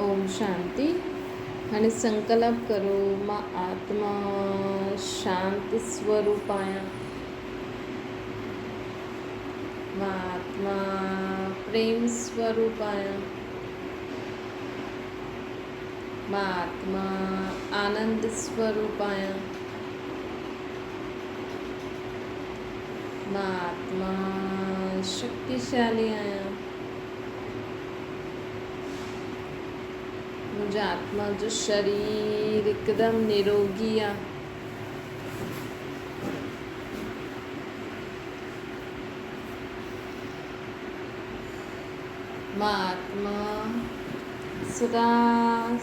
اوم شانتي. هاڻي سنڪلپ ڪرو مان آتما شانت سوروپ آهيان. مان آتما پريم سوروپ آهيان. مان آتما آنند سوروپ آهيان. مان آتما شڪتيشالي آهيان. منهنجي آتما جو شرير هڪدم نروڳي آ. مان آتما سدا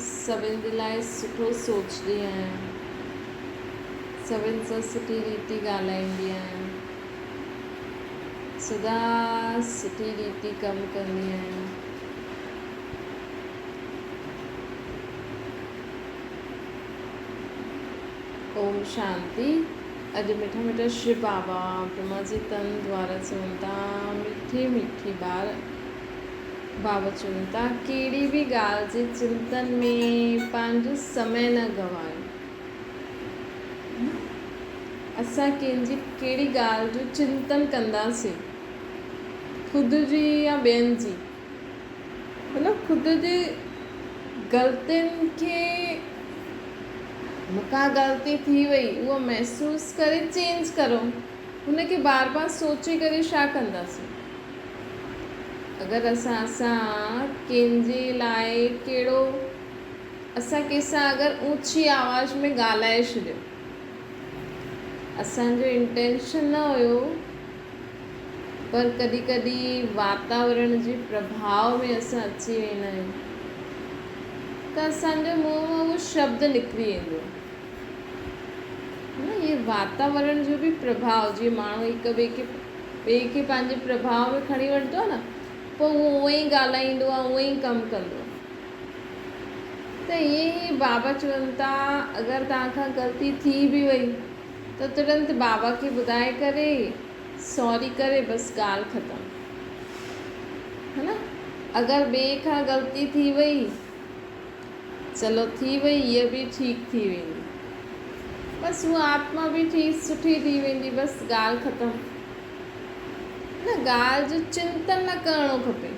سڀن جي لاء سٺو سوچندي آهيان. سڀن سان سٺي ريتي ڳالهائيندي آهيان. سدا سٺي ريتي ڪم ڪندي آهيان. اوم شانتي اڄ مٺا مٺا شو بابا برهما جي تن دوارا چون ٿا مٺي مٺي ٻار بابا چون ٿا ڪهڙي به ڳالهه جي چنتن ۾ پنهنجو سمي نه گنوايو. اسان ڪنهن جي ڪهڙي ڳالهه جو چنتن ڪنداسين، خود جي يا ٻين جي، مطلب خود جي غلطين کي مون کان غلطي ٿي وئي اهو محسوس ڪري چينج ڪرو، هن کي بار بار سوچي ڪري ڇا ڪنداسين. اگر اسان اسان ڪنهن جي لاء ڪهڙو اسان ڪنهن سان اگر اوچي آواز ۾ ڳالهائي ڇڏيو اسان جو انٽينشن نه هيو پر ڪڏهن ڪڏهن واتاورڻ جي پرڀاء ۾ اسان اچي ويندا آهيون ته اسان جو منهن مان اهو شبد نڪري ويندو آهي نه اهي واتاورڻ جو به پرڀاء جيئن ماڻهو هڪ ٻئي کي ٻئي کي پنهنجي پرڀاء ۾ کڻي وٺندو آهي نه پوء اهو اونئن ئي ڳالهائيندو آهي اونئن ئي ڪم ڪندو آهي ته ائين ئي بابا چون ٿا اگر توهان کان غلطي ٿي به وئي ته ترنت بابا کي ٻڌائي ڪري سوري ڪري بس ڳالهه ختم ها نه اگر ٻئي کان غلطي ٿي وئي چلو ٿي وئي هيء به ٺيڪ ٿي ويندي بس هوء آتما به ٺيڪ سٺي ٿي ويندي بس ڳالهه ختم نه ڳالهه جو چنتن نه ڪرڻو کپي.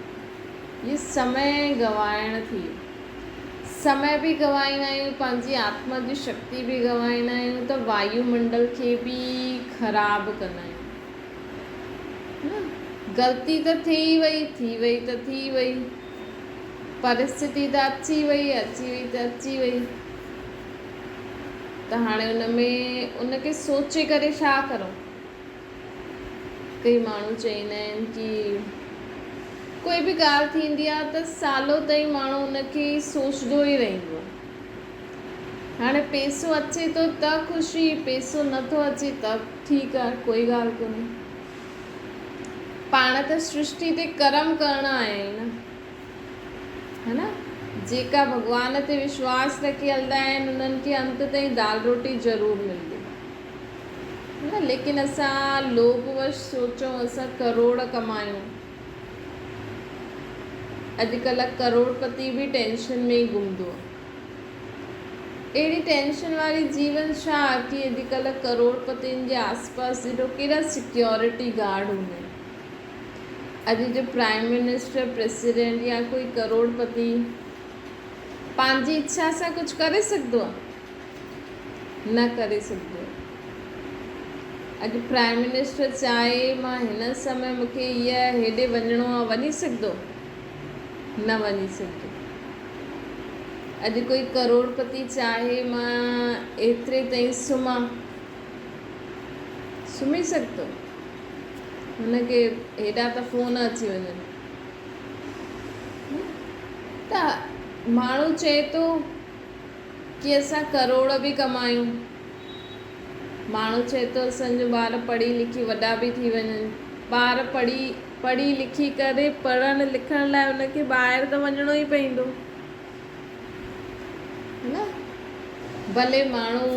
هي سمي گنوائڻ ٿي. سمي به گنوائيندا آهيون، پنهنجي آتما جي شڪتي به گنوائيندا آهيون ته وايو منڊل کي به خراب ڪندا آهيون. نه غلطي ته ٿي وئي، ٿي وئي ته ٿي وئي. پرسٿتي ته اچي وئي، اچي وئي ته اچي وئي. ته هاڻي ان ۾ ان کي سوچي ڪري ڇا ڪرون؟ ڪئي ماڻهو چئيندا آهن ڪي ڪوئي به ڳالهه ٿيندي آهي ته سالو تائين ماڻهو ان کي سوچندو ئي رهندو آهي. هاڻي پئسو اچي ٿو ته خوشي، پئسو نه ٿو اچي ته ٺيڪ آهي ڪوئي ڳالهه ڪونهي. پاڻ ته سرشٽي تي ڪرم ڪرڻ آيا آهيون نه. ها نه؟ جيڪا ڀڳوان تي وشواس رکي هلندا آهن انهن کي انت تائين دال روٽي ضرور ملندي. نه ليڪن اسان لوڀ وش سوچون اسان ڪروڙ ڪمايون. اڄ ڪلهه ڪروڙپتي به ٽينشن ۾ ئي گهمندو آ. اهڙي ٽينشن واري جيون ڇا آ ڪي اڄ ڪلهه ڪروڙپتين جي آس پاس ڏٺو ڪيڏا سيڪيورٽي گارڊ هوندا آهن. اڄ جو پرائيم منسٽر، پريزيڊنٽ يا ڪوئي ڪروڙپتي پنهنجي اڇا سان ڪجهه ڪري سگهندو آ؟ نه ڪري سگهبو. اڄ پرائيم منسٽر چاهي مان هن سمي مون کي هيء هيڏي وڃڻو آ وڃي سگهندو؟ نه وڃي سگهندو. اڄ ڪوئي ڪروڙپتي چاهي مان ايتري تائين سمهان سمهي سگهندو؟ هن کي هيڏا ته فون اچي وڃن. ته ماڻهو چئي ٿو ڪي اسان ڪروڙ به ڪمايون. ماڻهو چئي ٿو اسان جو ٻار پڙهي لکي وڏا به ٿي وڃن. ٻار پڙهي پڙهي لکي ڪري پڙهڻ لکڻ لاء ان کي ٻاهر ته وڃڻو ئي پوندو نه. ڀلي ماڻهو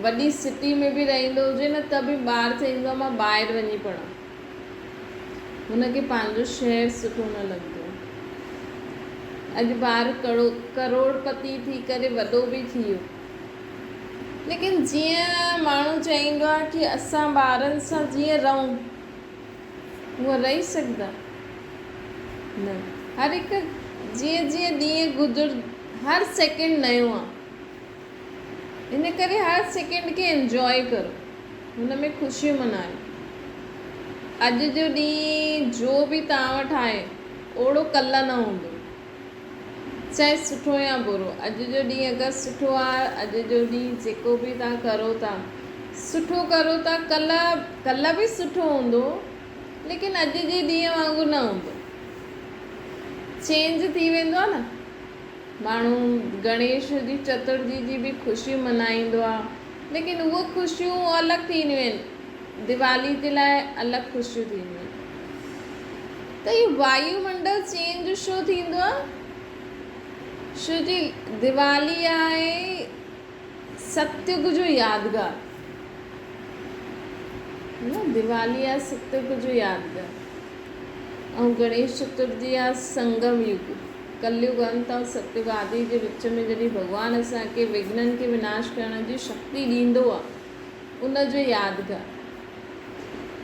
وڏي سٽي ۾ به رهندو هجي نه ته به ٻار چئيندو آهي مان ٻاهر وڃي پڙهان. هن کي پنهنجو شهر سٺو نه لڳندو. اڄ ٻار ڪڙو ڪروڙپتي ٿي ڪري وڏو به ٿي ويو. ليڪن جيئن ماڻهو چئيندو آهي ڪي اسان ٻارن سان جيئن رهون هونئن رهي سگهندا نه. هر هڪ جيئن جيئن ڏينهن گذر هر سيڪنڊ نيو آهي. ان ڪري هر سيڪنڊ کي انجواء ڪرو هن ۾ خوشيون منايو. اڄ جو ڏينهن جو به توهان وٽ آهي اوڙو ڪلهه نه هوندو. چاهي سٺو يا برو اڄ جو ڏينهن اگر سٺو آهي اڄ جو ڏينهن جيڪو به توهان ڪرو ٿا سٺو ڪرو ٿا ڪلهه ڪلهه به سٺو هوندو ليڪن اڄ جي ڏينهن وانگر نه هوندو. چينج ٿي ويندو آهي نه. ماڻهو گڻيش جي چترٿي جي به خوشي منائيندو آ ليڪن اهو خوشيون الڳ ٿينديون آهن ديوالي جي لاء الڳ خوشيون ٿينديون آهن ته هي وايو منڊل چينج ڇو ٿيندو آ ڇو جي ديوالي آهي ستيگ جو يادگار نه ديوالي آهي ستيگ جو يادگار ۽ گڻيش چترٿي آهي سنگم يگ ڪليگ انت ۽ ستيگ آدي جي وچ ۾ جڏهن ڀڳوان اسان کي وگهنن کي وناش ڪرڻ جي شڪتي ڏيندو آهي ان جو يادگار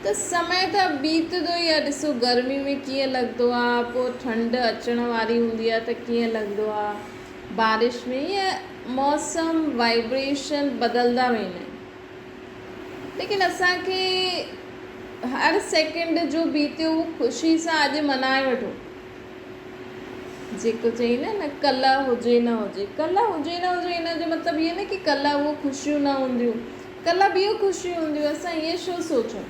ته سمي ته بيتندو ئي آهي ڏسو گرمي ۾ ڪيئن لڳندو آهي پوء ٺنڊ اچڻ واري هوندي آهي ته ڪيئن لڳندو آهي بارش ۾ ائين موسم وائبريشن بدلدا ويندا آهن ليڪن اسان کي هر سيڪنڊ جو بيتيو اهو خوشي سان اڄ منائي وٺو. جيڪو چئي نه نه ڪلهه هجي نه هجي ڪلهه هجي نه هجي ان جو مطلب اهو نه ڪي ڪلهه اهو خوشيون نه هونديون ڪلهه ٻيون خوشيون هونديون اسان ائين ڇو سوچون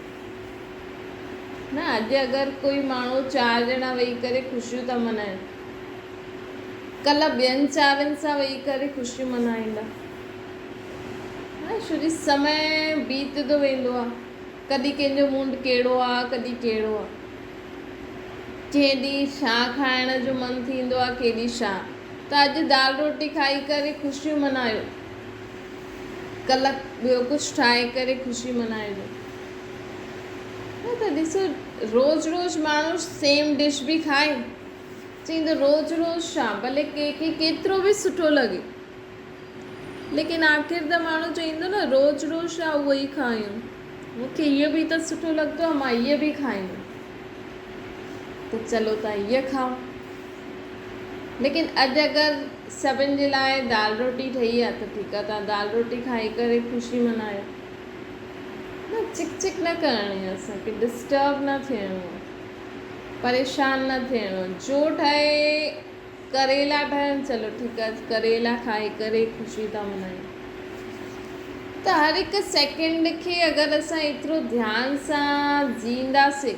نه اڄ اگر ڪوئي ماڻهو چار ڄڻا ويهي ڪري خوشيون ٿا منائن ڪلهه ٻين چارن سان ويهي ڪري خوشيون منائيندا نه ڇو جي سمي بيتندو ويندو آ ڪڏهن ڪنهن جو موڊ ڪهڙو آ ڪڏهن ڪهڙو آ ڪنهن ڏينهن ڇا کائڻ جو من ٿيندو آ ڪنهن ڏينهن ڇا ته اڄ دال روٽي کائي ڪري خوشيون منايو ڪلهه ٻيو ڪجهه ٺاهي ڪري خوشي منائجو نه ته ڏسو روز روز ماڻهو سيم ڊش به کائي چئيندو روز روز ڇا ڀلي ڪنهن کي ڪيترو به سٺو لڳي ليڪن آخر ته ماڻهو چئيندو نه روز روز ڇا اهو ئي کايون مون کي اهو به ته سٺو لڳندو آهي مان اهو به کائيندم ته چلو تان اهو کائو ليڪن اڄ اگر سڀن جي لاء دال روٽي ٺهي آهي ته ٺيڪ آهي تان دال روٽي کائي ڪري خوشي منايو نه چڪ چڪ نه ڪرڻي آهي اسانکي ڊسٽرب نه ٿيڻو آهي پريشان نه ٿيڻو جو ٺهي ڪريلا ٺاهيم چلو ٺيڪ آ ڪريلا کائي ڪري خوشي ٿا منايون ته هر هڪ سيڪنڊ کي اگر اسان ايترو ڌيان سان جيئنداسي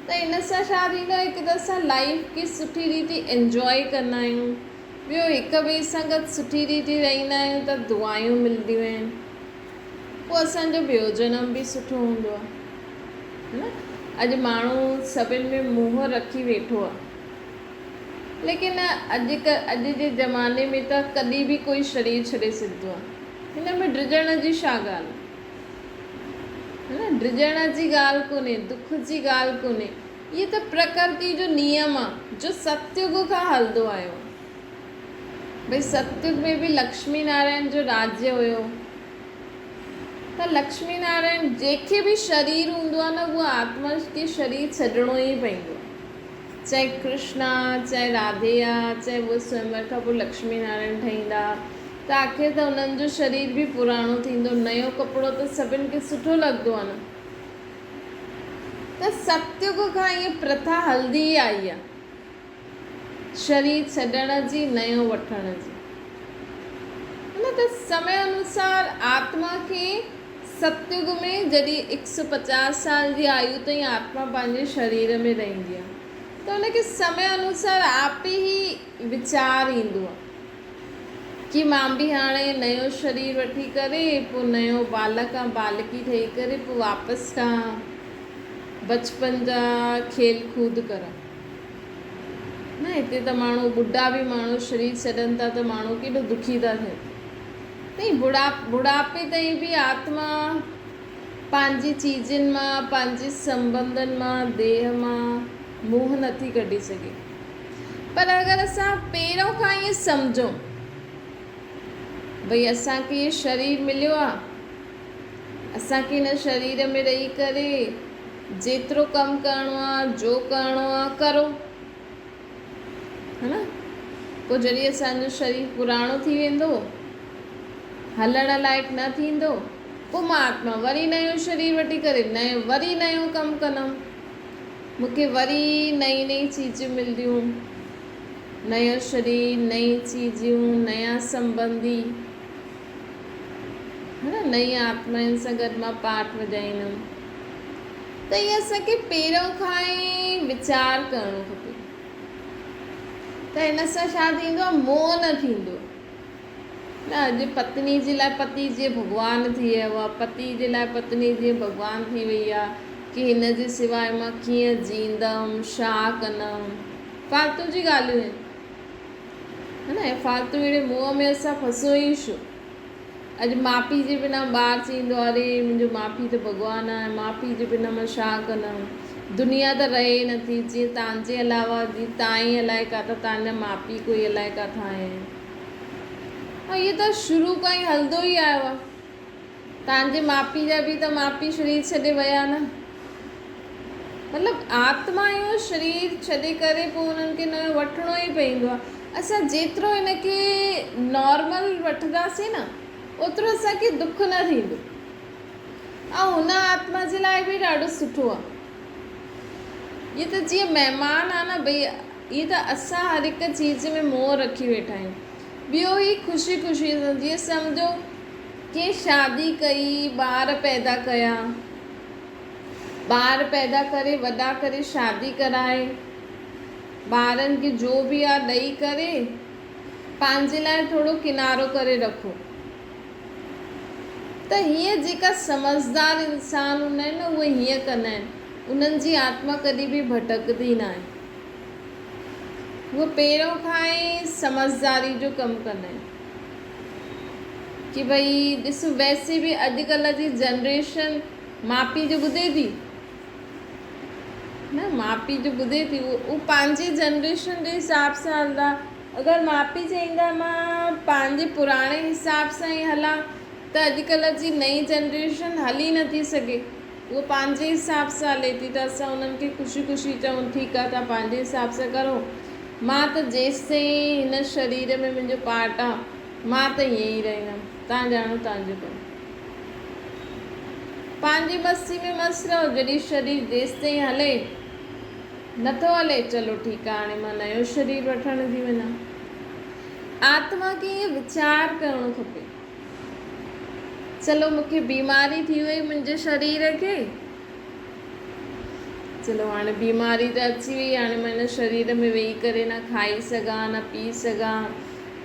ته ان سان ڇا ٿيندو هڪ ته اسان لائف کي سٺي ريتي انجواء ڪندا آهيون ٻيو هڪ ٻئي سان گڏ سٺي ريتي رهندا آهيون ته دعايون ملنديون آهن پوء اسان جو ٻيو جنم به سٺو هوندو آهي نه اڄ ماڻهو سڀن ۾ موهه رکي ويٺو آهي ليڪن اڄ اڄ جي زماني ۾ ته ڪڏهن به ڪوئي شرير ڇڏي سگهندو آهي. هن ۾ ڊڄڻ جي ڇا ڳالهه آهي؟ نه ڊڄڻ جي ڳالهه ڪونهي، دک جي ڳالهه ڪونهي. هيء ته پرڪرتي جو نيم آهي جو ستيگ کان هلندو آيو آهي. ڀئي ستيگ ۾ به لڪشمي نارائڻ جو راجيه هيو ته لڪشمي نارائڻ جنهن کي به شرير هوندو آهي نه اها آتما کي شرير ڇڏڻو ئي پوندو آهي. چاهي ڪرشن آ، چاهي راڌي آ، چاهي اهي سوئمور کان پوء لڪشمي نارائڻ ٺهيندا ته آخر ته انهن جو شرير به پراڻو ٿيندو، نيو ڪپڙو ته سڀن کي سٺو لڳندو آ نه. ته ستيگ کان ائين پرٿا هلندي ئي آئي آ، شرير ڇڏڻ جي نيو وٺڻ جي. نه ته سمي انوسار آتما کي ستيگ ۾ جڏهن هڪ سؤ پچاس سال جي آيو تائين آتما پنهنجي شرير ۾ رهندي آهي ته ان کي سمي انوسار آپ ئي ويچار ايندو آهي ڪي مان به هاڻي نيو شرير وٺي ڪري پوء نيو بالڪ ۽ بالڪي ٺهي ڪري پوء واپس کان بچپن جا کيل ڪود ڪران. نه هتي ته ماڻهو ٻڍا به ماڻهو شرير ڇڏن ٿا ته ماڻهو ڪيڏو دکي ٿا ٿين. تائين بڙهاپي تائين به آتما پنهنجي چيزن مان، پنهنجي سنٻنڌن مان، ديهه مان موهه نٿي ڪڍي سگهي. پر اگر اسان پهريون کان ائين سمجهون ڀئي اسان کي هي شرير مليو آ، اسان کي هن شرير ۾ رهي ڪري جيترو ڪم ڪرڻو آ، جو ڪرڻو آ ڪرو. ها نه؟ پوء جڏهن اسان جو شرير پراڻو ٿي ويندو، هلڻ لائق نه ٿيندو، پوء مان آتما وري نيون شرير وٺي ڪري نيون وري نيون ڪم ڪندم. مون کي وري نئين نئين چيزون ملنديون، نيو شرير، نئين چيزون، نيا سنبنڌي، ها نه، نئين آتمائن سان گڏ مان پاٺ وڄائيندم. ته ائين اسان کي پهريون کان ئي ويچار ڪرڻو کپي ته هن سان ڇا ٿيندو آهي، موهه نه ٿيندو آهي. نه اڄ پتني جي لاء پتي جيئن ڀڳوان ٿي ويو آهي، پتي جي لاء پتني جيئن ڀڳوان ٿي وئي آهي ڪي هن جي سواء مان ڪيئن جيئندم، ڇا ڪندم. فالتو جي ڳالهيون آهن. ها نه، فالتو اهڙي موهه ۾ اسان ڦسون ئي ڇو. اڄ ماء پيء جي بنا ٻار چئيندو آهي اري منهنجو ماء پيء ته ڀڳوان آهي، ماء پيء جي بنا مان ڇا ڪندم، دنيا ته رهي ئي نٿي، جيئن تان جي علاوه جيئن تان ئي الائي ڪاٿا تان جا ماء پيء ڪوئي الائي ڪاٿا آهن. ۽ اهو ته شروع کان ئي هلندو ئي آيو آهي. تان جي ماء پيء جا به ته ماء پيء شرير ڇڏي ويا نه. مطلب آتما اهو شرير ڇڏي ڪري پوء انهن کي نيو وٺڻو ئي پوندو آهي. اسان جيترو هن کي نارمل وٺنداسين نه اوترو اسان کي دک نه ٿيندو ۽ هن آتما جي لاء به ڏاڍو سٺو آهي. هي ته جيئن مهمان آهي نه ڀئي هي ته اسان هر هڪ چيز ۾ موهه رکي ويٺا آهيون. ٻيو هي خوشي خوشي سان جيئن سمجهو ڪنهن شادي ڪئي ٻار پيدا ڪيا. ٻار پيدا ڪري وڏا ڪري شادي ڪرائي ٻارن کي جو به آ ڏئي ڪري پنهنجي لاء ٿورو ڪنارو ڪري رکو ته هيئن جيڪا سمجهدار انسان هوندا آهن نه اهي هيئن ڪندا آهن انهن جي آتما ڪڏهن به ڀٽڪندي ناهي اهي پهريون کان ئي سمجهداري جو ڪم ڪندا آهن. ڪي ڀئي ڏس ويسي به اڄڪلهه جي جنريشن ماء پيء جو ٻڌي ٿي نه ماء پيء جو ٻڌي ٿي اهو پنهنجي جنريشن جي حساب سان هلندا اگر ماء پيء چئيندا مان پنهنجي پراڻي حساب سان ئي هلان ته اڄڪلهه جي نئين جنريشن هلي نٿي سگهي اهو پنهنجي حساب سان هلي ٿي ته اسان انهن کي خوشي خوشي چئون ٺيڪ آهي توهان پنهنجي حساب سان ڪرو مان ته جيستائين هن شرير ۾ منهنجو پارٽ آ، مان ته ائين ئي رهندم. تان ڄاڻو تان جو ڪم. پنهنجي مستي ۾ مست رهو، جڏهن شرير جيستائين هلي، نٿو هلي، چلو ٺيڪ آ، هاڻي مان نيو شرير وٺڻ ٿي وڃان. آتما کي ائين ويچار ڪرڻو کپي. چلو مون کي بيماري ٿي وئي منهنجي شرير کي. چلو هاڻي بيماري ته اچي وئي هاڻي مان هن شرير ۾ ويهي ڪري نه کائي سگهان نه پي سگهان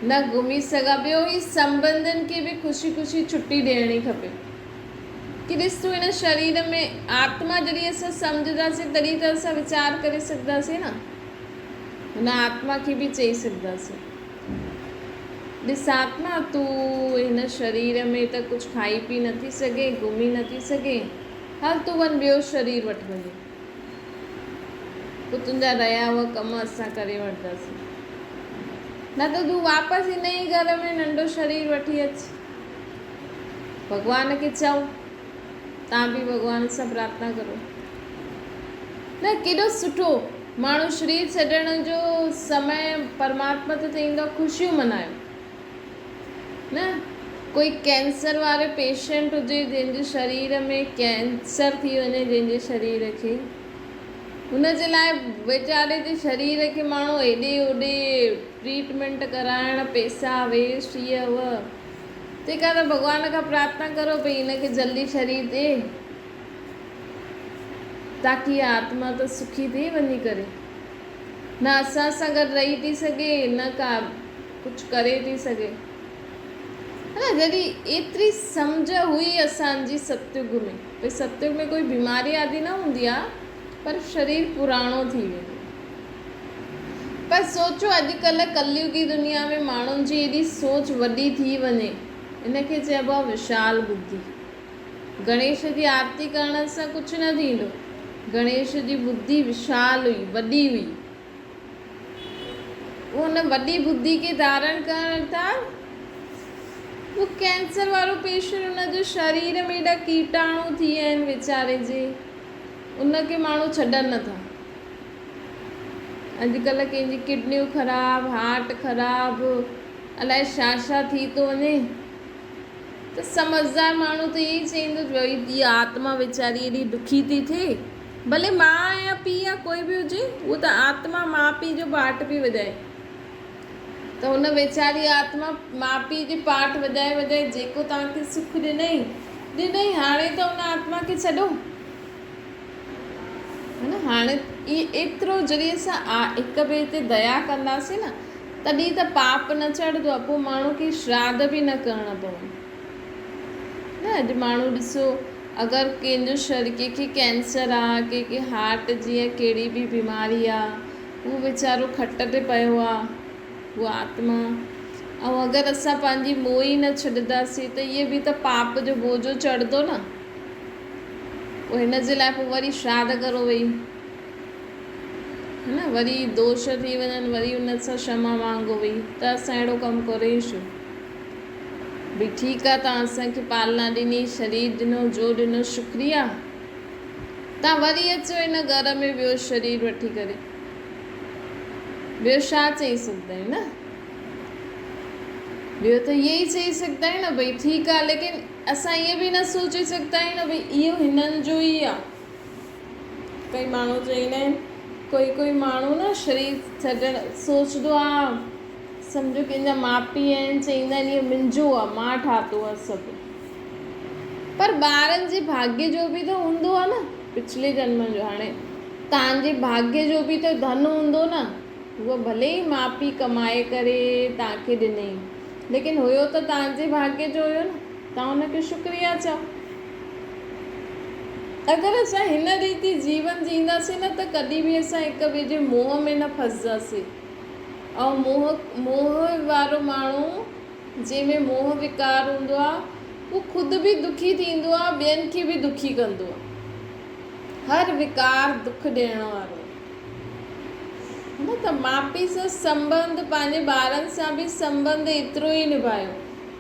نه گهمي سگهان ٻيو هي سنبنڌن کي به خوشي خوشي ڇٽي ڏيڻي کپي ڪي ڏس تون هن شرير ۾ آتما جڏهن اسان سمجهنداسين تڏهن ته اسان ويچار ڪري سگهنداسين نه هن آتما کي به چئي سگهنداسين ڏس آتما تون هن شرير ۾ ته ڪجهه کائي پي نٿي سگهين گهمي نٿي سگهين هل تون وڃ ٻيو شرير وٺ وڃي. پوء تنهنجا رهيا هئا ڪم اسان ڪري وٺنداسين. نه ته تون واپس هن ئي گهر ۾ ننڍو شرير وٺي اچ. ڀڳوان کي چئو. تان به ڀڳوان سان پرارٿنا ڪرو. نه ڪيڏو سٺو ماڻهو شرير ڇڏڻ جو سمي پرماتما ته چئيندو آهي خوشيون منايو. نه ڪوئي ڪينسر وارو پيشنٽ هجي جنهن جي شرير ۾ ڪينسر ٿي وڃي جنهن جي شرير کي ان جي لاء ويچاري جي شرير کي ماڻهو هيڏي هوڏي ٽريٽمينٽ ڪرائڻ پيسا ويسٽ هي هو تنهن کان ته ڀڳوان کان پرارٿنا ڪرو ڀئي هن کي جلدي شرير ڏي تاڪي آتما ته سکي ٿئي وڃي ڪري نه اسان سان گڏ رهي ٿي سگهي نه ڪا ڪجهه ڪري ٿي سگهي. ها نه جڏهن ايتري سمجهه هئي اسان جي ستيگ ۾ ڀئي ستيگ ۾ ڪوئي بيماري آدي نه هوندي آ پر شرير پراڻو ٿي ويندو آ. پر سوچو اڄڪلهه ڪليوگي دنيا ۾ ماڻهن جي ايڏي سوچ وڏي ٿي وڃي ان کي چئبو آ وشال ٻڌي. گڻيش جي آرتي ڪرڻ سان ڪجهه نه ٿيندو. گڻيش جي ٻڌي وشال هئي، وڏي هئي. هن وڏي ٻڌي کي ڌارڻ ڪرڻ ٿا. هو ڪينسر وارو پيشنٽ ان جو شرير ۾ ايڏا ڪيٽاڻو ٿي ويا آهن ويچاري جي ان کي ماڻهو ڇڏن نٿا. اڄڪلهه ڪنهن جي ڪڊنيون خراب، هارٽ خراب، الائي ڇا ڇا ٿي ٿو وڃي ته سمجهدار ماڻهو ته ائين ئي چئيندو ته ڀئي هيء آتما ويچاري ايڏي دکي ٿي ٿئي، ڀلي ماء يا پيء يا ڪوئي به هجي، هوء ته آتما ماء پيء جو پاٺ پئي وڄائي ته هن ويچاري آتما ماء پيء جي پاٺ وڄائي وڄائي جيڪو توهان کي سک ڏنئي، ڏنئي، هاڻي ته ان آتما کي ڇڏو. ها نه هاڻي ايترو جڏهن اسان هڪ ٻئي تي ديا ڪنداسين نه تڏهن ته پاپ نه چڙهندو آهي پوء ماڻهو کي شراڌ به نه ڪرڻا پون نه اڄ ماڻهو ڏسو اگر ڪنهن جو شرير ڪنهن کي ڪينسر آ ڪنهن کي هارٽ جي يا ڪهڙي به بيماري آ هو ويچارو کٽ تي پيو آ هو آتما ۽ اگر اسان پنهنجي موهه ئي نه ڇڏنداسين ته اهي به ته پاپ جو بوجو چڙهندو نه پوء هن جي لاء پوء وري شراڌ ڪرو وئي نه وري دوش ٿي وڃن وري ان سان شما مانگو وئي ته اسان اهڙو ڪم ڪري ئي ڇو ڀئي ٺيڪ آ تان اسان کي پالنا ڏني شرير ڏنو جو ڏنو شڪريا تان وري اچو هن گهر ۾ ٻيو شرير وٺي ڪري ٻيو ڇا چئي سگهندا آهيون نه ٻيو ته اهي ئي چئي سگهندا آهيون نه ڀئي ٺيڪ آ ليڪن اسان ائين به نه سوچي سگهندا آهيون نه ڀئي اهو هنن جو ئي آ. ڪئي ماڻهو چئيندا آهن ڪوئي ڪوئي ماڻهو نه شرير ڇڏڻ سوچندو آ سمجهو ڪنهن جا ماء پيء آهن چئيندا آهن اهو منهنجو آ مان ٺاتو آ سڀ پر ٻارن جي ڀاڳيه جو به ته هوندو آ نه پڇلي جنم جو هاڻي تان جي ڀاڳيه جو به ته ڌن هوندو نه هوء ڀلي ئي ماء پيء ڪمائي ڪري تان کي ڏنئي ليڪن هيو ته توهان جي ڀاڳيه جو هيو نه، توهان ان کي شڪريه چئو. اگر اسان هن ريتي جيون جيئنداسين نه ته ڪڏهن به اسان هڪ ٻئي جي موهه ۾ نه ڦسجاسين ۽ موهه موهه وارو ماڻهو جنهن ۾ موهه وڪار هوندو آهي هو خود به دکي ٿيندو آهي ٻين کي به دکي ڪندو آهي. هر وڪار دک ڏيڻ وارو آهي. نه ته ماء پيء سان سنٻنڌ پنهنجي ٻارن سان به سنٻنڌ ايترو ئي نڀايو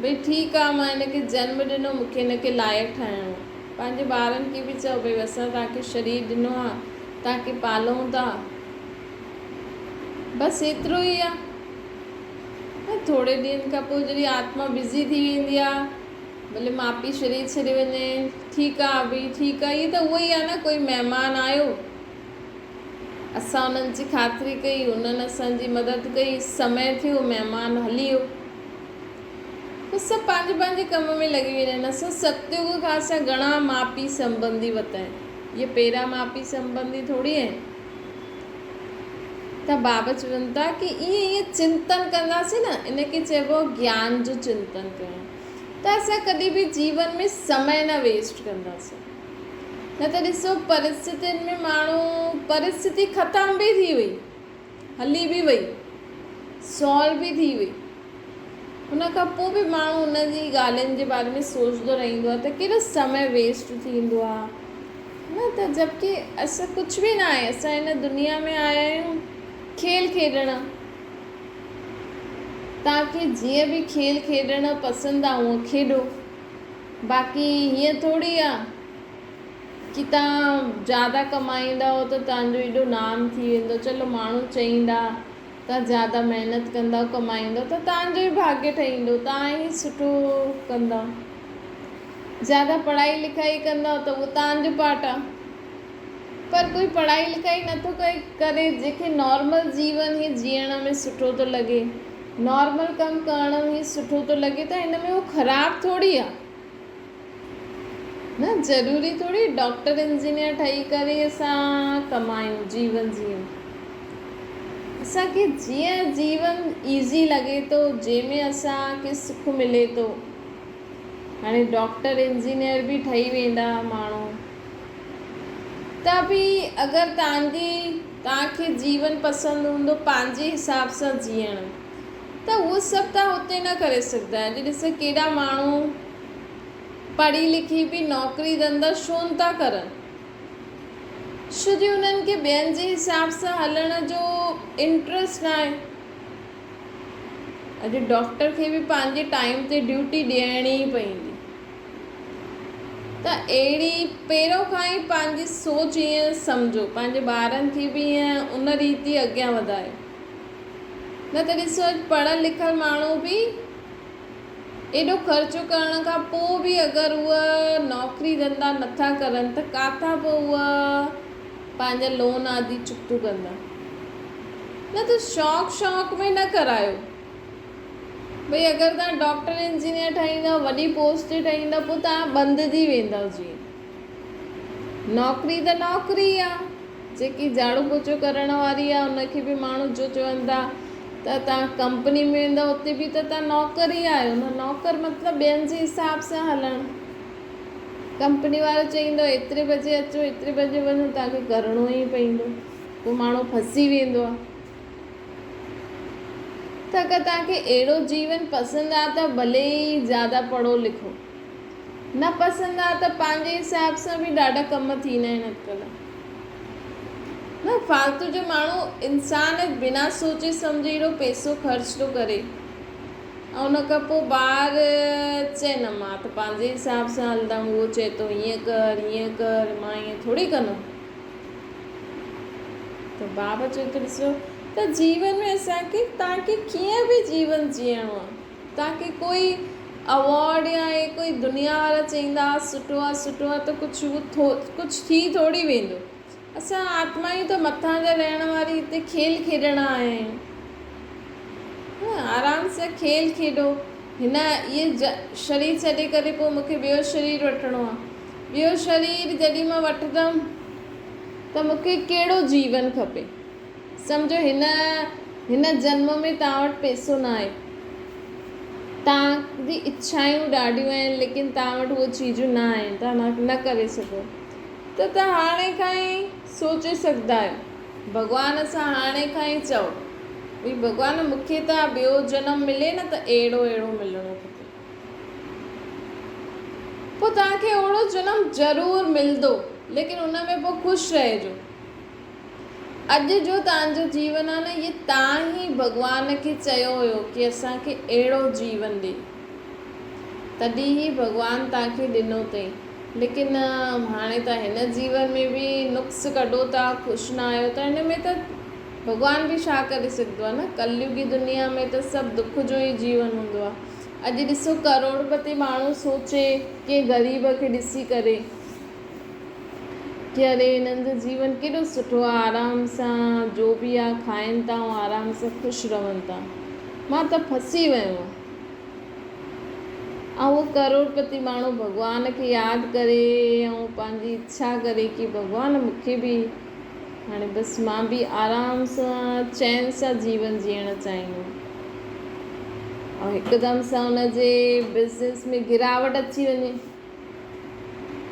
ڀئي ٺيڪ آ مان هن کي جنم ڏنو مون کي هن کي لائق ٺاهڻو آ پنهنجي ٻارن کي به چئو ڀئي اسان توهان کي شرير ڏنو آ توهان کي پالون ٿا بس ايترو ئي آ ٿوري ڏينهن کان پوء جڏهن آتما بزي ٿي ويندي آ ڀلي ماء پيء شرير ڇڏي وڃي ٺيڪ آ ڀئي ٺيڪ آ هي ته اهو ئي آ نه ڪوئي مهمان آيو اسان انهن جي خاطري ڪئي، انهن اسان جي مدد ڪئي، سمي ٿيو، مهمان هلي ويو. هو سڀ پنهنجي پنهنجي ڪم ۾ لڳي ويندا آهن. اسان ستيوگ کان اسان گهڻا ماء پيء سنٻنڌي ورتا آهن. اهي پهريان ماء پيء سنٻنڌي ٿوري آهن. ته بابا چون ٿا ڪي ائين ائين چنتن ڪنداسين نه، ان کي چئبو آهي گيان جو چنتن ڪرڻ. ته اسان ڪڏهن به جيون ۾ سمي نه ويسٽ ڪنداسين. نه ته ڏسو پرسٿتين ۾ ماڻهو پرسٿتي ختم به ٿي وئي هلي به وئي سالو به ٿي وئي ان کان پوء به ماڻهو ان جي ڳالهين جي باري ۾ سوچندو رهندو آهي ته ڪيڏو سمي ويسٽ ٿيندو آهي نه ته جبڪه اسان ڪجهه به نه آهي اسان هن دنيا ۾ آيا آهيون کيل کيڏڻ توهان کي جيئن به کيل کيڏڻ پسند آهي هونئن کيڏو باقي هيئن ٿوري آ ڪي تان زياده ڪمائيندؤ ته تان جو ايڏو نام ٿي ويندو چلو ماڻهو چئيندا تان زياده محنت ڪندؤ ڪمائيندؤ ته تان جو ئي ڀاڳيه ٺهيندو تان ئي سٺو ڪندؤ زياده پڙهائي لکائي ڪندؤ ته اهو تان جو پارٽ آ پر ڪوئي پڙهائي لکائي نٿو ڪري جنهن کي نارمل جيون هي جيئڻ ۾ سٺو ٿو لڳي نارمل ڪم ڪرڻ ۾ سٺو ٿو لڳي ته هن ۾ اهو خراب ٿوري آ نه ضروري ٿوري ڊاڪٽر انجنيئر ٺهي ڪري اسان ڪمايون جيون جيئون اسان کي جيئن جيون ايزي لڳي ٿو جنهن ۾ اسان کي سک ملي ٿو هاڻي ڊاڪٽر انجنيئر به ٺهي ويندا ماڻهو ته به اگر توهان جي توهان کي جيون پسند هوندو پنهنجي حساب سان جيئڻ ته اهو سڀ توهان اتي نه ڪري سگهندا آهيو. اڄ ڏس ڪيڏا ماڻهو پڙهي لکي به نوڪري ڌنڌا ڇو نه ٿا ڪرن ڇو جو انهن کي ٻين جي حساب سان هلڻ جو انٽرسٽ ناهي. اڄ ڊاڪٽر کي به پنهنجي ٽائيم تي ڊيوٽي ڏيڻي ئي پوندي. ته اهڙي پهريون کان ئي پنهنجي سوچ ائين سمجهو، پنهنجي ٻارن کي به ائين ان ريت ئي اڳيان وڌايو. نه ته ڏسو اڄ پڙهيل لکيل ماڻهو به ايڏو خرچو ڪرڻ کان پوء به اگر اهي نوڪري ڌنڌا نٿا ڪرن ته ڪاٿان پوء اهي پنهنجا لون آدي چڪتو ڪندا. نه ته شوق شوق ۾ نه ڪرايو. ڀئي اگر توهان ڊاڪٽر انجنيئر ٺهيندؤ وڏي پوسٽ تي ٺهيندؤ پوء توهان ٻنڌجي ويندؤ جيئن نوڪري ته نوڪري آ جيڪي جهاڙو پوچو ڪرڻ واري آ ان کي به ماڻهو جو چون ٿا ته توهان ڪمپني ۾ ويندؤ اتي به ته توهان نوڪر ئي آهيو نه نوڪر مطلب ٻين جي حساب سان هلڻ ڪمپني وارو چئيندو ايتري بجي اچو ايتري بجي وڃو توهان کي ڪرڻو ئي پئيندو پوء ماڻهو ڦسي ويندو آ ته اگر توهان کي اهڙو جيون پسند آ ته ڀلي ئي زياده پڙهو لکو نه پسند آ ته پنهنجي حساب سان به ڏاڍا ڪم ٿيندا آهن اڄڪلهه نه فالتو جو ماڻهو انسان بنا سوچي سمجهي اهڙو پئسو خرچ ٿو ڪري ۽ ان کان پوء ٻار چئي نه مان ته پنهنجي حساب سان هلندم اهو چئي ٿو هيئن ڪر هيئن ڪر مان ائين ٿوري ڪندم ته بابا چئي ٿو ڏسو ته جيون ۾ اسان کي توهان کي ڪيئن به جيون جيئڻو آهي توهان کي ڪوئي اوارڊ يا اهي ڪوئي دنيا وارا چئيندا ها سٺو آهي سٺو آهي ته ڪجهه اهو ٿو ڪجهه ٿي ٿوري ويندو اسان آتمائون ته مٿان جا رهڻ واري هتي کيل کيڏڻ آيا آهيون آرام سان کيل کيڏو هن اهي شرير ڇڏي ڪري پوء مونکي ٻيو شرير وٺڻو آهي ٻيو شرير جڏهن مان وٺندم ته مون کي ڪهڙو جيون کپي؟ سمجهو هن هن جنم ۾ توهان وٽ پئسو نه آهي. توهان جي اڇائون ڏاڍيون آهن ليڪن توهان وٽ اهي چيزون نه آهن توهان نه ڪري سگهو ته توهان هاڻي کان ئي سوچي سگهندا آهيو. ڀڳوان سان هاڻي کان ئي چئو ڀئي ڀڳوان مون کي ته ٻيو جنم ملي نه ته اهڙو اهڙو ملڻو کپي. پوء توهان کي اهڙو جنم ضرور ملندو، ليڪن ان ۾ پوء خوش رهجو. اڄ جو توهان جو جيون آهي نه، اهي توهان ئي ڀڳوان کي چيو هيو ڪي اسان کي اهڙو جيون ڏي، تڏهن ئي ڀڳوان توهان کي ڏنو اٿئي. ليڪن هاڻي توهان هن جيون ۾ به نقص ڪڍو ٿا، خوش نه آهيو ته هن ۾ ته ڀڳوان به ڇا ڪري سگهندو آهي نه. ڪليوگي دنيا ۾ ته سڀ دک جو ئي جيون هوندو آهي. اڄ ڏسو ڪروڙپتي ماڻهو سوچي ڪنهن غريب کي ڏسي ڪري ڪي اري هنن جو جيون ڪيڏو سٺو آهي آرام سان جو به آهي کائن ٿا ۽ آرام سان خوش رهن ٿا مان ته ڦسي ويو آهيان ۽ اهو ڪروڙپتي ماڻهو ڀڳوان کي ياد ڪري ۽ پنهنجي اڇا ڪري ڪي ڀڳوان مون کي به هاڻي بس مان به آرام سان چين سان جيون جيئڻ چاهيندم ۽ هڪدم سان ان جي بزنس ۾ گراوٽ اچي وڃي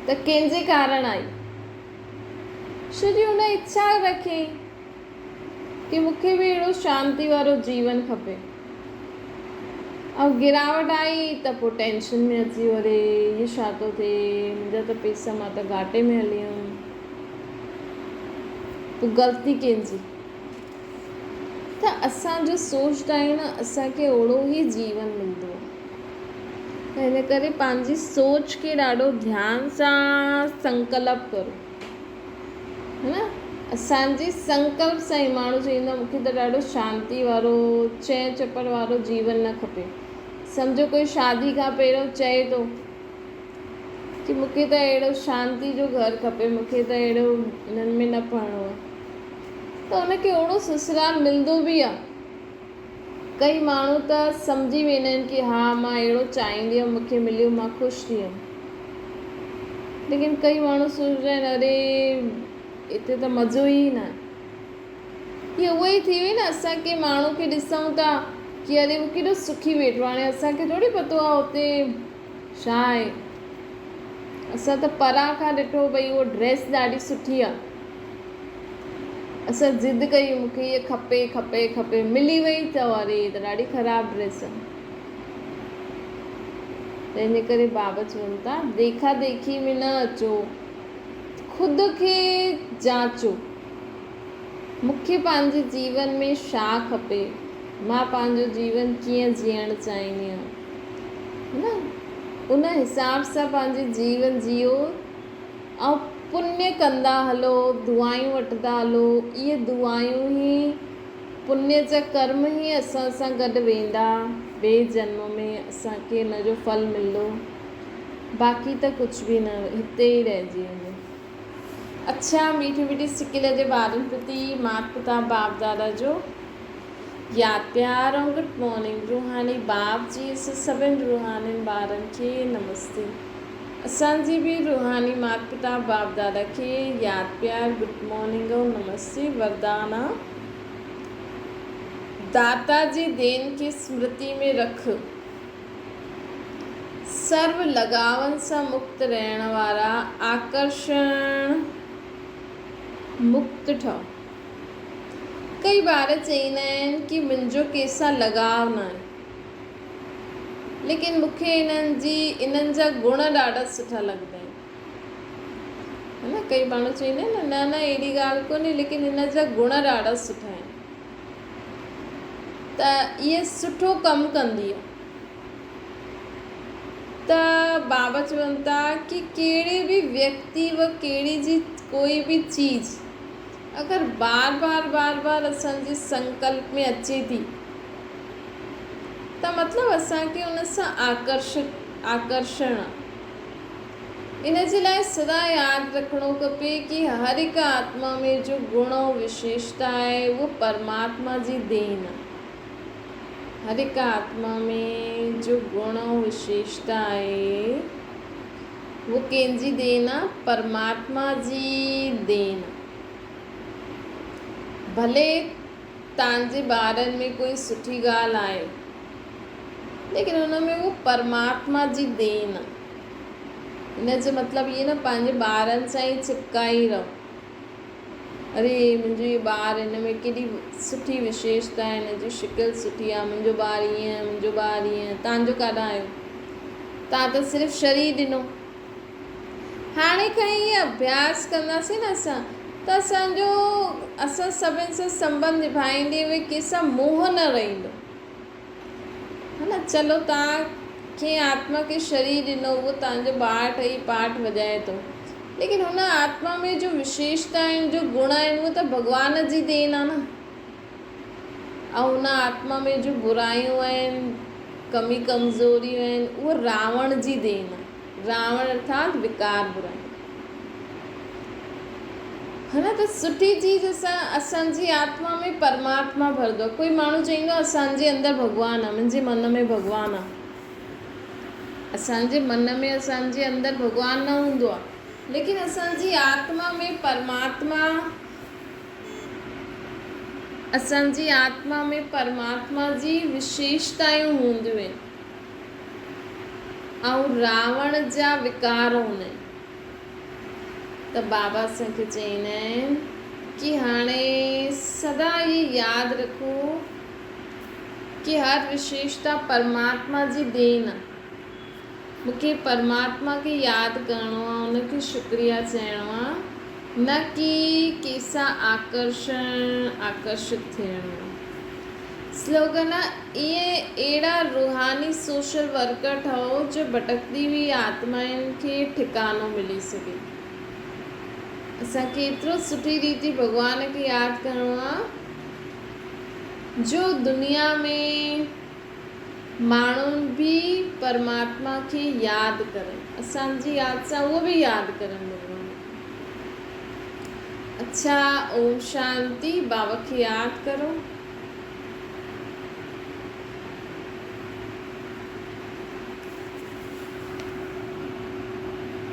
ته ڪنهن جي ڪارڻ آئي ڇو جي ان اڇا رکيائين ڪي مون کي به اهڙو شانتي وارو جيون کپي ۽ گراوٽ آئي ته پوء ٽينشن ۾ اچي ويو اري هي ڇا ٿو ٿئي منهنجا ته پيسا مان ته گهاٽي ۾ هلي ويم پوء غلطي ڪنهن جي ته اسان جو سوچدا آهيون نه اسان کي اوڙو ئي جيون ملندو آهي ته هن ڪري پنهنجي سوچ کي ڏاڍو ڌيان سان سنڪلپ ڪرو ها نه اسان جي سنڪلپ سان ئي ماڻهو چئيندو آهي مونکي ته ڏاڍو شانتي وارو چين چپڙ وارو جيون نه کپي سمجهو ڪوئي شادي کان پهريون چئي ٿو ڪي مونکي ته اهڙو شانتي جو گهر کپي مونکي ته اهڙو انهن ۾ نه پڙهڻو آهي ته ان کي اهڙو سسرال ملندو به آهي ڪئي ماڻهو ته سمجهي ويندا آهن ڪي ها مان اهڙو چاهيندي هيم مونکي مليو مان خوش ٿي ويم ليڪن ڪئي ماڻهو سوچندا آهن اري هتي ته مزو ئي نه آهي هي اهو ئي ٿي وئي نه اسان ڪنهن ماڻهو کي ڏسون ٿا ڪي اري هو ڪيڏو سکي ويٺو آهي هاڻي اسان کي ٿوري پتو آهي اتي ڇا آهي اسان ته پران کان ڏٺو ڀئي اهو ڊريس ڏاڍي سٺي آهي اسان ضد ڪئي مون کي هيء کپي کپي کپي ملي وئي ته اري هي ته ڏاڍي خراب ڊريس آهي تنهن جي ڪري بابا چون ٿا ديکا ديکي ۾ نه اچو خود کي جاچو مون کي پنهنجي جيون ۾ ڇا کپي. مان پنهنجو جيون ڪيئن جيئڻ چاهيندي آهيان نه ان حساب سان پنهنجي جيون جيئو ۽ پڃ ڪندا هلو، دعائون وٺندا هلو، اهي دعائون ئي پڃ جا ڪرم ئي اسان سان گڏ ويندا، ٻئي جنم ۾ اسان کي ان جو ڦل ملندو، باقي ته ڪجهه به نه هتي ئي رهجي ويندو. اڇا ميٺي ميٺي سڪيل جي ٻارن پرتي مات پتا باپ دادا جو ياد پيار ۽ گڊ مارننگ روحاني باپ جي اسان سڀن روحانين ٻارن کي نمستي اسان جي به روحاني مات پتا باپ دادا کي ياد پيار گڊ مارننگ ۽ نمستي وردان آ داتا جي دين کي سمرتي ۾ رک سرو لڳاون سان مڪت رهڻ وارا آڪرشڻ مڪت ٺهو. ڪئي ٻار چئيندا آهن ڪي منهنجو ڪنهن سان لڳاء ناهي ليڪن مون کي انهن جي انهن جا گڻ ڏاڍا سٺا لڳندا آهن. ها نه ڪئي ماڻهو چئيندا آهن نه نه اهڙي ڳالهه ڪونهي ليڪن هن جا گڻ ڏاڍا سٺا آهن. ته اهي سٺو ڪم ڪندي آ. ته بابا چون ٿا ڪي ڪهڙي به ويڪتي و ڪهڙي جي ڪوئي به چيز اگر بار بار بار بار اسان جي سنڪلپ ۾ اچي ٿي ته مطلب اسان کي ان سان آڪرشت آڪرشڻ آ. ان جي لاء سدا ياد رکڻو کپي ڪي هر هڪ آتما ۾ جو گڻ ۽ وشيشتا آهي اهو پرماتما جي دين آهي. هر هڪ آتما ۾ جو گڻ ۽ وشيشتا آهي اهو ڪنهن جي دين آهي؟ پرماتما جي دين آهي. ڀلي توهان جي ٻارن ۾ ڪوئي سٺي ڳالهه آهي ليڪن ان ۾ اهو پرماتما جي دين آهي. ان جو مطلب اهي نه پنهنجي ٻارن سان ئي چپڪائي رهو. اري منهنجو هي ٻار هن ۾ ڪيڏي سٺي وشيشتا آهي، هن جي شڪل سٺي آهي، منهنجو ٻار ائين، منهنجو ٻار ائين، توهان جو ڪاڏانهن آيو؟ توهان ته صرف شرير ڏنو. هاڻي کان ئي اهي اڀياس ڪنداسين نه اسان ته اسان جو اسان سڀن سان سنٻنڌ نڀائيندي به ڪنهن سان موهه نه رهندو. ها نه چلو توهان ڪنهن آتما کي شرير ڏنو اهو توهان جو ٻار ٺهي پاٺ وڄائي ٿو ليڪن هن آتما ۾ جو وشيشتا آهن جو گڻ آهن اهو ته ڀڳوان جي دين آهي نه ۽ هن آتما ۾ جو برايون آهن ڪمي ڪمزوريون آهن اهو راوڻ جي دين آهي. راوڻ ارٿات وڪار برايون. ها نه ته سٺي چيز اسان اسان جي آتما ۾ پرماتما ڀرندو آهي. ڪوئي ماڻهو چئيندو آهي اسان جي اندر ڀڳوان آهي، منهنجي من ۾ ڀڳوان آهي. اسان جي من ۾ اسان جي اندر ڀڳوان نه هوندو آهي. ليڪن اسان جي آتما ۾ پرماتما اسان جي آتما ۾ پرماتما جي وشيشتايون هونديون آهن. ۽ راوڻ جا وڪار هوندا آهن ته بابا اسان کي چئيندا آهن ڪي هاڻي سدا اهي ياد رکو ڪي هر وشيشتا پرماتما جي دين آ. مون کي پرماتما کي ياد ڪرڻو آ ان کي شڪريا چئڻو آ نه ڪي ڪنهن سان آڪرشڻ آڪرشت ٿيڻو آ. سلوگن، ائين اهڙا روحاني سوشل ورڪر ٺهو جو ڀٽڪندي هئي آتمائن کي ٺڪانو ملي سگهي. اسان کي ايترو سٺي ريتي ڀڳوان کي ياد ڪرڻو آ جو دنيا ۾ ماڻهن به پرماتما کي ياد ڪرن. اسان جي ياد سان اهو به ياد ڪرن ڀڳوان کي. اڇا اوم شانتي بابا کي ياد ڪرو.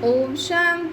اوم شانتي.